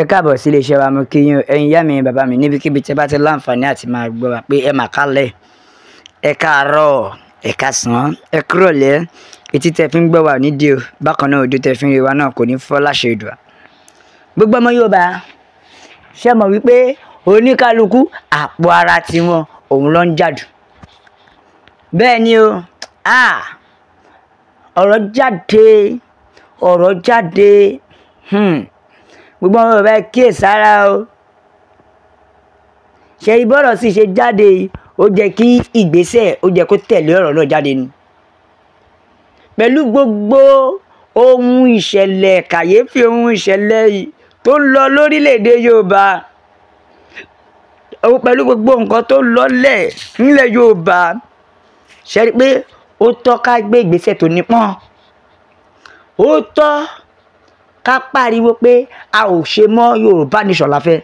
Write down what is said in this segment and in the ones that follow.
Ẹ káàbọ̀ sí iléeṣẹ́ wa. Mo kí yín o, ẹ̀yin ìyá mi, bàbá mi, níbikíbi tí ẹ bá ti láǹfààní àti máa gbọ́ wa pé ẹ máa kálẹ̀, ẹ káàárọ̀, ẹ káàsán, ẹ kúrọ̀lẹ́. Etí tẹ fi ń gbọ́ wa nídìí o, bákan náà ojú tẹ fi ń rí wa náà kò ní fọ́ láṣẹ Èdùà. Gbogbo ọmọ Yorùbá, ṣé mọ̀ wípé oníkálukú àpò ara tiwọn òun ló ń jàdù? Bẹ́ẹ̀ ni o, ọ̀rọ̀ jáde, ọ̀rọ̀ jáde. Gbogbo ọmọ Yorùbá, ẹ kíyèsára o. Ṣe ìbọ̀rọ̀ sì ṣe jáde, ó jẹ́ kí ìgbésẹ̀, ó jẹ́ kó tẹ̀lé ọ̀rọ̀ náà jáde ni. Pẹ̀lú gbogbo ohun ìṣẹ̀lẹ̀ kàyéfì, ohun ìṣẹ̀lẹ̀ yìí tó ń lọ lórílẹ̀‐èdè Yorùbá, pẹ̀lú gbogbo nǹkan tó ń lọ́lẹ̀ nílẹ̀ Yorùbá, ṣe rí pé ó tọ́ ká gbé ìgbésẹ̀ tó nípọn, ó tọ́ ká pariwo pé a ò ṣe mọ́, Yorùbá nation la fẹ́.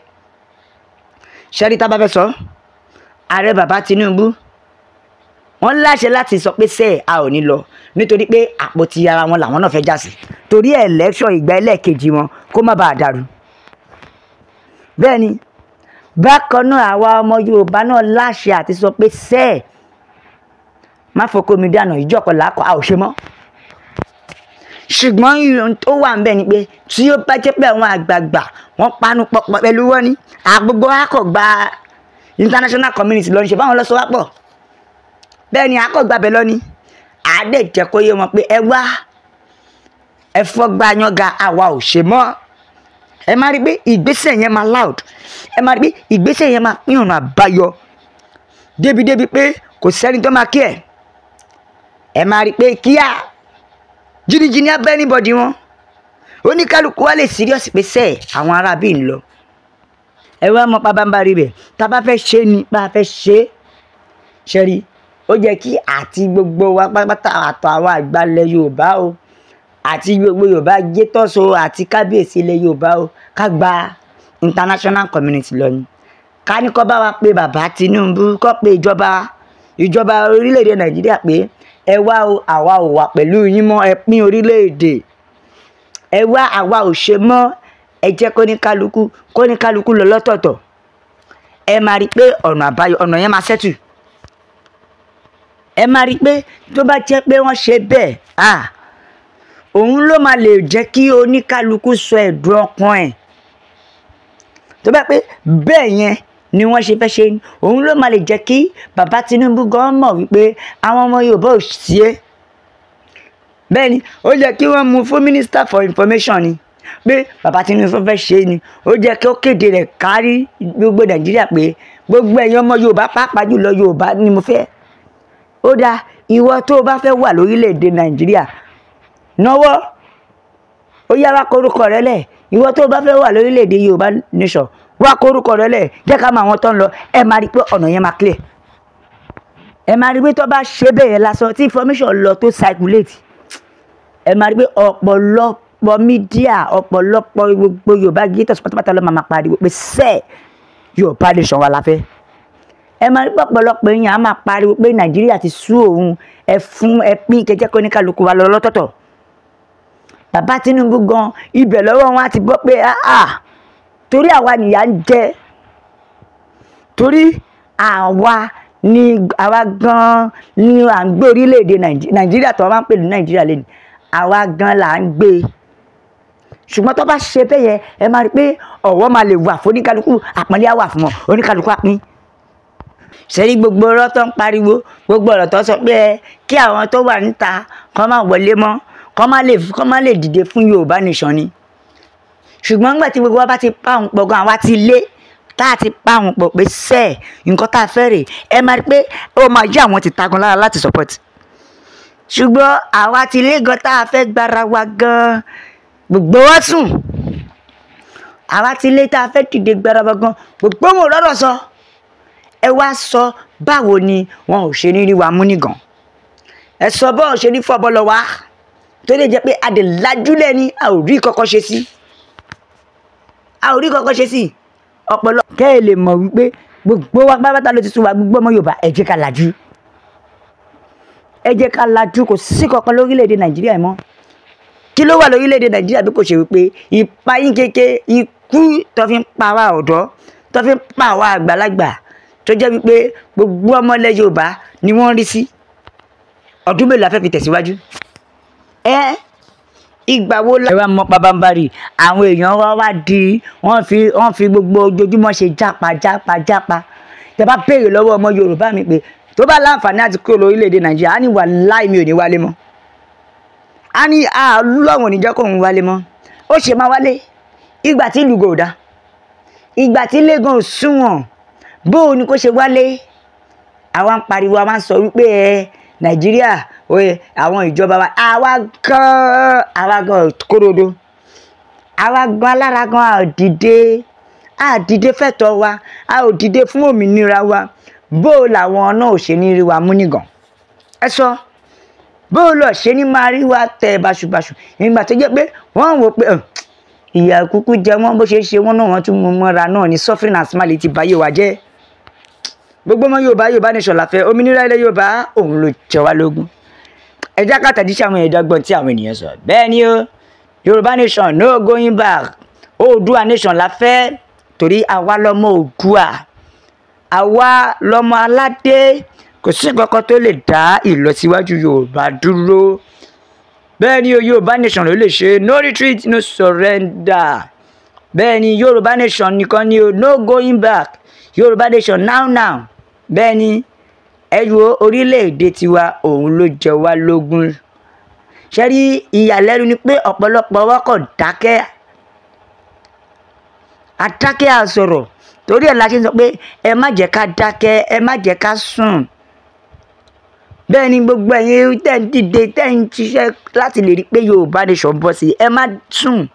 Ṣe rí, tá bá fẹ́ sọ, ààrẹ bàbá Tinubu, wọ́n láṣẹ láti sọ pé sẹ́ẹ̀ a ò ní lọ, nítorí pé àpótí ara wọn làwọn náà fẹ́ já sí, torí election ìgbà ẹlẹ́ẹ̀kejì wọn kó má bàa dàrú. Bẹ́ẹ̀ ni, bákan náà àwa ọmọ Yorùbá náà láṣẹ àti sọ pé sẹ́ẹ̀ má fọkọ mi dànù ìjọkọ̀ làákọ̀, a ò ṣe mọ́. Ṣùgbọ́n ohun tó wà níbẹ̀ ni pé tí ó bá jẹ́ pé àwọn àgbààgbà wọ́n panu pọ̀ pẹ̀lú wọn ní àgbogbo akọ̀gbà international community lọ ní ṣe báwọn lọ sọ wá pọ̀. Bẹ́ẹ̀ ni, akọ̀gbà bẹ̀ lọ ní àdé jẹ́ kó yé wọn pé ẹ wá, ẹ fọ́gbà yánga, àwa ò ṣe mọ́. Ẹ máa rí pé ìgbésẹ̀ yẹn máa loud, ẹ máa rí pé ìgbésẹ̀ yẹn máa pín ọ̀nà àbáyọ débi pé kò sẹ́ni tó máa kí ẹ̀. Ẹ máa rí pé kíá jìnnìjìnnì abẹ́ anybody wọn, oníkálukú wa lè serious pé sẹ́ẹ̀ àwọn ará bíi ń lọ. Ẹ wá mọ pabambari rẹ̀, tá a bá fẹ́ ṣe ni bá a fẹ́ ṣe ṣe rí, ó jẹ́ kí àti gbogbo wa pátápátá, àtọ̀ àwọn àgbàlẹ̀ Yorùbá o, àti gbogbo Yorùbá jẹ́tọ̀sọ, àti kábíyèsí ilẹ̀ Yorùbá o, ká gba international community lọ ni. Ká ní kó bá wa pé bàbá Tinubu, kó pe ìjọba orílẹ̀-èdè Nàìjíríà pé ẹ wá o, àwa ò wà pẹ̀lú yín mọ́, ẹ pín orílẹ̀-èdè, ẹ wá, àwa ò ṣe mọ́, ẹ jẹ́ kó ní kálukú lọ lọ́tọ̀ọ̀tọ̀. Ẹ máa rí i pé ọ̀nà àbáyọ, ọ̀nà yẹn máa settle. Ẹ máa rí i pé tó bá jẹ́ pé wọ́n ṣe bẹ́ẹ̀, òun ló máa lè jẹ́ kí oníkálukú sọ ẹ̀dùn ọkàn ẹ̀. Tó bá pé bẹ́ẹ̀ yẹn ni wọ́n ṣe fẹ́ ṣe, òun ló máa lè jẹ́ kí bàbá Tinubu gan mọ̀ wípé àwọn ọmọ Yorùbá ò sí é. Bẹ́ẹ̀ ni, ó jẹ́ kí wọ́n mú fún minister for information ni pé bàbá Tinubu fẹ́ ṣe ni. Ó jẹ́ kí ó kéde rẹ̀ kárí gbogbo Nàìjíríà pé gbogbo ẹ̀yin ọmọ Yorùbá, pàápàá jùlọ Yorùbá ni mo fẹ́, ó dáa, ìwọ tó o bá fẹ́ wà lórílẹ̀‐èdè Nàìjíríà, náwó, ó yá, wá korúkọ rẹ lẹ̀. Ìwọ tó o bá fẹ́ wà lórílẹ̀‐èdè Yorùbá nation, wá korúkọ rẹ lẹ̀, jẹ́ ká mọ àwọn tó ń lọ. Ẹ máa rí i pé ọ̀nà yẹn máa clear. Ẹ máa rí i pé tó bá ṣe bẹ́ẹ̀ yẹn lásán, tí information lọ tó circulate, ẹ máa rí i pé ọ̀pọ̀lọpọ̀ media, ọ̀pọ̀lọpọ̀ gbogbo Yorùbá gators pátápátá ló máa pariwo pé sẹ́ẹ̀ Yorùbá nation wa la fẹ́. Ẹ máa rí pé ọ̀pọ̀lọpọ̀ èèyàn á máa pariwo pé Nàìjíríà ti sú òun, ẹ fún ẹ pín kẹjẹ kó ní kálukú wa lọ lọ́tọ̀ọ̀tọ̀. Bàbá Tinubu gan, ibẹ̀ lọ́wọ́ wọn á ti gbọ́ pé ah, torí àwa nìyà ń jẹ, torí àwa ni, àwa gan ni à ń gbé orílẹ̀-èdè Nàìjíríà tó máa ń pè ní Nàìjíríà lẹ́nu, àwa gan là ń gbé. Ṣùgbọ́n tó bá ṣe bẹ́ẹ̀ yẹn, ẹ máa rí pé ọ̀wọ́ máa lè wà fún oníkálukú, àpọ́nlé á wà fún wọn, oníkálukú á pín. Ṣẹ́rí gbogbo ọ̀rọ̀ tó ń pariwo, gbogbo ọ̀rọ̀ tó sọ pé ẹ kí àwọn tó wà níta kọ́ máa wọlé mọ́, kọ́ má lè dìde fún Yorùbá nation ni. Ṣùgbọ́n nígbà tí gbogbo wa bá ti pa òun pọ̀ gan, àwa ti lé tá a ti pa òun pọ̀ pé sẹ́ẹ̀ nǹkan tá a fẹ́ rè, ẹ máa rí pé ó máa yí àwọn ti tagun lára láti support. Ṣùgbọ́n àwa ti lé gan tá a fẹ́ gbára wa gan, gbogbo wa sùn. Àwa ti lé tá a fẹ́ dìde gbára wa gan, gbogbo wọn ò rọ́rọ̀ sọ. Ẹ wá sọ, báwo ni wọn ò ṣe ní rí wa mú nìgàn? Ẹ sọ bọ́ọ̀ ṣe ní fọ́bọ́ lọ wá, tó lè jẹ́ pé a dè lajúlẹ̀ ni, a ò rí kọ́kọ́ ṣe sí, a ò rí kọ́kọ́ ṣe sí ọpọlọ. Kẹ́ ẹ lè mọ̀ wípé gbogbo wa pátápátá ló ti sún wa. Gbogbo ọmọ Yorùbá, ẹ jẹ́ ká lajú, ẹ jẹ́ ká lajú. Kò sí kankan lórílẹ̀‐èdè Nàìjíríà mọ́. Kí ló wà lórílẹ̀‐èdè Nàìjíríà bí kò ṣe wípé ìpayín kéke ikú? burúkú tó fi ń pa wá ọ̀dọ́, tó fi ń pa wá àgbàlagbà, tó jẹ́ wípé gbogbo ọmọ ilẹ̀ Yorùbá ni wọ́n ń rí sí. Ọdún mélòó la fẹ́ fi tẹ̀síwájú? Ẹ ìgbà wo la. Ẹ wá mọ pabambarì àwọn èèyàn wá wá di wọ́n fi gbogbo ojoojúmọ́ ṣe jápa jápa jápa. Tẹ́ bá béèrè lọ́wọ́ ọmọ Yorùbá mi pé tó bá láǹfààní àti kúrò lórílẹ̀‐èdè Nàìjíríà, á ní wàláì, mi ò ní wálé mọ́. Á ní àlọ́run ò ní jẹ́ kóun wálé mọ́. Ó ṣe máa wálé ìgbà tí ìlú gòdà, ìgbà tí lẹ́gàn ò sunwọ̀n, bó o ní kó ṣe wálé? Àwa ń pariwo, àwa ń sọ wípé ẹ Nàìjíríà, àwọn ìjọba wa, àwa gan kórodo, àwa gan alára gan, a ò dìde, a ò dìde fẹ́tọ̀ wa, a ò dìde fún òmìnira wa. Bó o làwọn náà ò ṣe ní rí wa mú nìgàn? Ẹ sọ, bó o lọ ṣe ní máa rí wa tẹ báṣubàṣu ìgbà tó jẹ́ pé wọ́n ń wò pé ìyà kúkú jẹ wọ́n, bó ṣe ṣe wọ́n náà, wọ́n tún mú mọ́ra náà ní. Suffering and smile ti báyé wa jẹ́. Gbogbo ọmọ Yorùbá, Yorùbá nation la fẹ́. Òmìnira ilẹ̀ Yorùbá, òun ló jẹ wá lógún. Ẹ jẹ́ ká tẹ̀sí àwọn ẹ̀dọ́gbọ̀n tí àwọn ènìyàn sọ. Bẹ́ẹ̀ ni o, Yorùbá nation, no going back. Oòduà nation la fẹ́, torí àwa lọ́mọ Oòduà, àwa lọ́mọ aládé. Kò sí nǹkan kan tó lè dá ìlọsíwájú Yorùbá dúró. Bẹ́ẹ̀ ni o, Yorùbá nation ló lè ṣe. No retreat, no surrender. Bẹ́ẹ̀ ni, Yorùbá nation nìkan ni o. No going back. Yorùbá nation now now. Bẹ́ẹ̀ ni, ẹ wo, orílẹ̀-èdè tiwa, òun ló jẹ wá lógún. Ṣe rí, ìyàlẹ́nu ni pé ọ̀pọ̀lọpọ̀ wa kò dákẹ́, adákẹ́ àsọ̀rọ̀. Torí ẹ̀ la ṣe ń sọ pé ẹ má jẹ́ ká dákẹ́, ẹ má jẹ́ ká sùn. Bẹ́ẹ̀ ni, gbogbo ẹ̀yin tẹ́ ń dìde, tẹ́ ń ṣiṣẹ́ láti lè rí pé Yorùbá nation bọ́ sí, ẹ má sùn,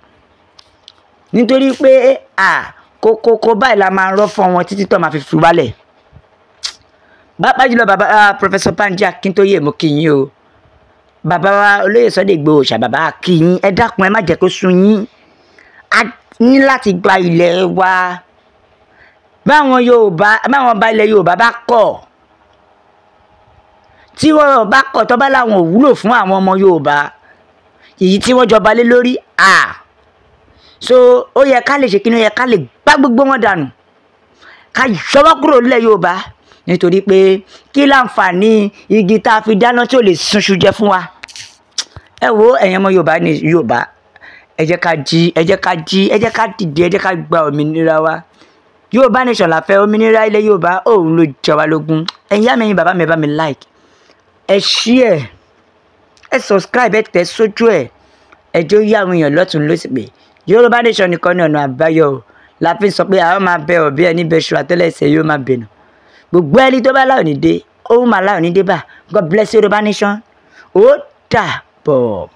nítorí pé à kókókó báyìí la máa rọ́ fún wọn títí tó máa fi fi wálẹ̀. Pàápàá jùlọ, bàbá Professor Banji Akintoye, mo kí yín o. Bàbá wa olóyè Sunday Igboho ṣà, bàbá kí yín. Ẹ dákun, ẹ má jẹ́ kó sun yín. A ní láti gba ilẹ̀ wa. Báwọn Yorùbá, báwọn bá ilẹ̀ Yorùbá bá kọ̀, tí wọ́n bá kọ̀, tó bá láwọn ò wúlò fún àwọn ọmọ Yorùbá èyí tí wọ́n jọba lé lórí à, so ó yẹ ká lè ṣe kí ni? Ó yẹ ká lè gbá gbogbo wọn dànù, ká yọ wọ́n kúrò nílẹ̀ Yorùbá, nítorí pé kí láǹfààní igi tá a fi dáná tí ò lè sunṣu jẹ fún wa? Ẹ wo, ẹ̀yin ọmọ Yorùbá ní Yorùbá, ẹ jẹ́ ká jí, ẹ jẹ́ ká jí, ẹ jẹ́ ká dìde, ẹ jẹ́ ká gba òmìnira wa. Yorùbá nation la fẹ́. Òmìnira ilẹ̀ Yorùbá, òun ló jẹ wá lógún. Ẹ̀yin ìyá mi, ẹ̀yin bàbá mi, ẹ bá mi like, ẹ share, ẹ subscribe, ẹ tẹ̀ sójú ẹ̀, ẹ jó yá àwọn èèyàn lọ́tún lósì pé Yorùbá nation nìkan ní ọ̀nà àbáyọ o. La fi ń sọ pé àwọn máa bẹ ọ̀bí ẹni bẹ ṣu, àtẹ́lẹsẹ̀ yóò máa bẹ̀nà. Gbogbo ẹni tó bá láwọn ní dé, òun máa láwọn ní dé bá. God bless Yorùbá nation. Ó dàbọ̀.